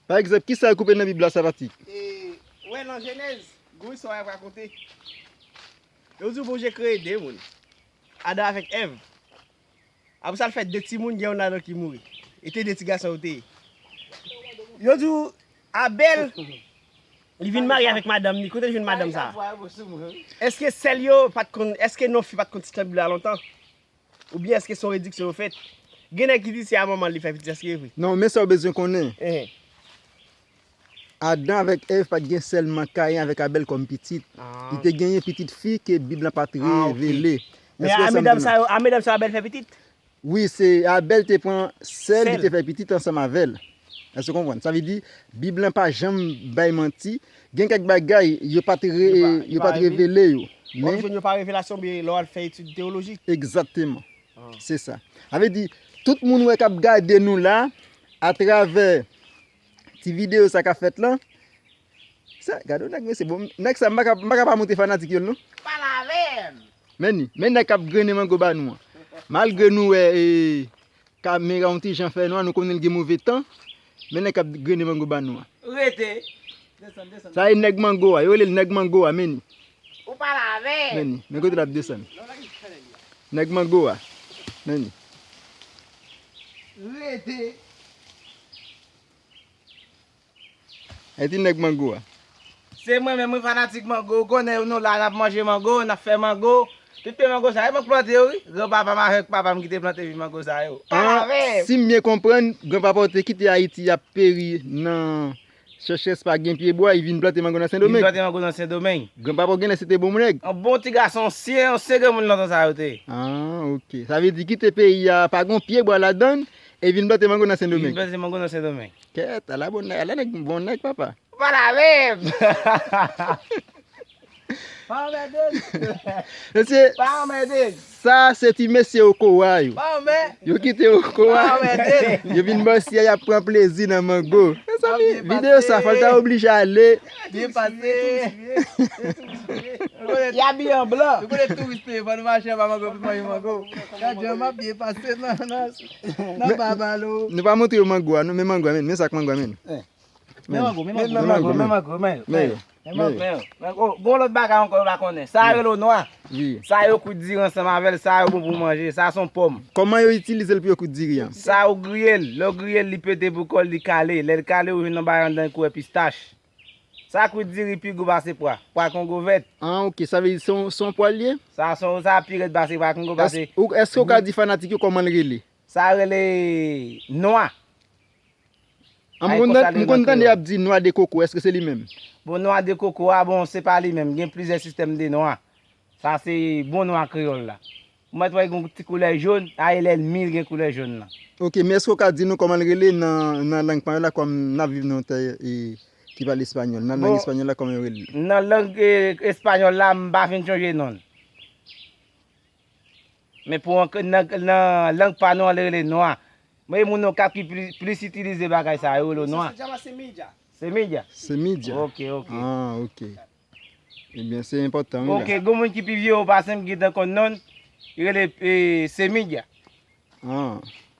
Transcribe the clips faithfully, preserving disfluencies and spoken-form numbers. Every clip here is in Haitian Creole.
Pa egzanp, kisa yo koupe nan Bib la, sa Patrick? E, ou wè nan Jenèz, gwo istwa y ap rakonte. Yo di w Bondye kreye de moun, Adan avèk Èv. Apre sa, l fè de timoun, gen youn ladan ki mouri. E te de ti gason yo te ye. Yo di w Abèl, li vin marye avèk madanm li. Kote l jwenn madanm sa a? Èske sè l yo pa t konn, èske non fi pa t konn titlan Bib la lontan? Oubyen èske se yon rediksyon yo fèt? Gen nèg ki di se a manman l li fè pitit, èske e vre? Non, men sa w bezwen konnen. Enhen. Adan avèk Èv pa t gen sèlman Kayen avèk Abèl kòm pitit. Ah. Li te genyen pitit fi ke Bib la pa t revele. Men a medam sa yo, a medam sa yo Abèl fè pitit? Wi, se Abèl te pran sè l, li te fè pitit ansanm avè l. Èske w konprann? Sa vle di, Bib lan pa janm bay manti. Gen kèk bagay, yo pa t re-, yo pa t revele yo. Men w jwenn yo pa revelasyon, oubyen lè w al fè etid teyolojik. Egzakteman. Se sa. Sa vle di, tout moun wè k ap gade nou la, atravè ti videyo sa k ap fèt lan, sa, gade yon nèg, mesye, bon, nèg sa, m pa ka, m pa ka pa montre fanatik yo l non. Pale avè m. Men ni, men nèg k ap grennen mango ba nou an. Malgre nou wè, e, kamera yon ti jan fè nwa, nou konnen l gen move tan, men nèg k ap grennen mango ba nou an. Rete. Desann, desann. Sa e nèg mango a, yo rele l nèg mango a, men ni. Ou pale avè m. Men ni, men kote l ap desann. Nèg mango a, men ni. Rete. E ti nèg mango a. Se mwen menm, mwen fanatik mango. Ou konnen nou la, n ap manje mango, n ap fè mango. Tout pye mango sa, e mwen k plante yo, wi. Granpapa m avèk papa m ki te plante vye mango sa yo. Ah, si m byen konprann, granpapa w te kite Ayiti, y ap peri nan sechrès, pa gen pyebwa, li vin plante mango nan Sendomeng. Vin plante mango nan Sendomeng. Granpapa w genlè se te bon nèg. Yon bon ti gason, ansyen, ansyen granmoun lontan sa yo te ye. Ah, ok. Sa vle di kite peyi a, pa gen pyebwa ladan l, e vin plante mango nan Sendomeng. Vin plante mango nan Sendomeng. Kèt, ala bon nèg, ala nèg, bon nèg, papa. Ou pale avè m. Pa anmède m. Mesye, pa anmède m. Sa se ti mesye Okowa yo. Pa anmè. Yo kite Okowa. Pa anmède m. Yo vin bò siyèl, y ap pran plezi nan mango. Mezanmi, videyo sa, fò l ta oblije ale. Byen pase. Y abiye an blan. Ou konnen touris te, fò nou mache anba mango pou manje mango. Gade jan m ap byen pase nan, nan, nan Babalo. Nou pa montre yo mango a, non, men mango a, men, men sa k mango a, men. Men mango, men mango, men mango, men mango, men yo. Men yo. Men yo. Men yo. Bon, lòt bagay ankò yo pa konnen. Sa yo rele nwa. Wi. Sa yo kwit diri ansanm avè l, sa yo bon pou manje, sa se yon pòm. Kòman yo itilize l pou yo kwit diri an? Sa yo griye l, lè w griye l, li pete pou kò l, li kale. Lè l kale, ou jwenn yon bagay anndan l koulè pistach. Sa kwit diri pi gou pase pwa, pwa kongo vèt. Ah, ok, sa vle di se yon, se yon pwa l ye? Sa, se yon, sa pi rèd pase pwa kongo pase. Èske, èske w ka di fanatik yo kòman l rele? Sa rele nwa. An, m konn tan-, m konn tande y ap di nwa de koko, èske se li menm? Bon, nwa de koko a, bon, se pa li menm. Gen plizyè sistèm de nwa. Sa se bon nwa kreyòl la. Ou mèt wè gen yon ti koulè jòn, a e lènmi l gen koulè jòn lan. Ok, men èske w ka di nou kòman l rele nan, nan lang panyòl la, kòm n ap viv nan yon tè, e, ki pale espanyòl? Nan lang espanyòl la, kòman yo rele l? Nan lang, e, espanyòl la, m pa fin chonje non l. Men pou an, nan, nan lang pa nou an, li rele nwa. Men moun yo k ap ki pli-, plis itilize bagay sa, yo rele nwa. Semilla. Semilla? Semilla. Ok, ok. Ah, ok. Ebyen, se enpòtan, wi, la. Ok, gon moun ki pi vye yo pase m, ki gentan konn non l, li rele, e, Semilla. Ah,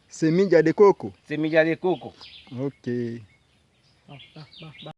Semilla de Coco. Semilla de Coco. Ok.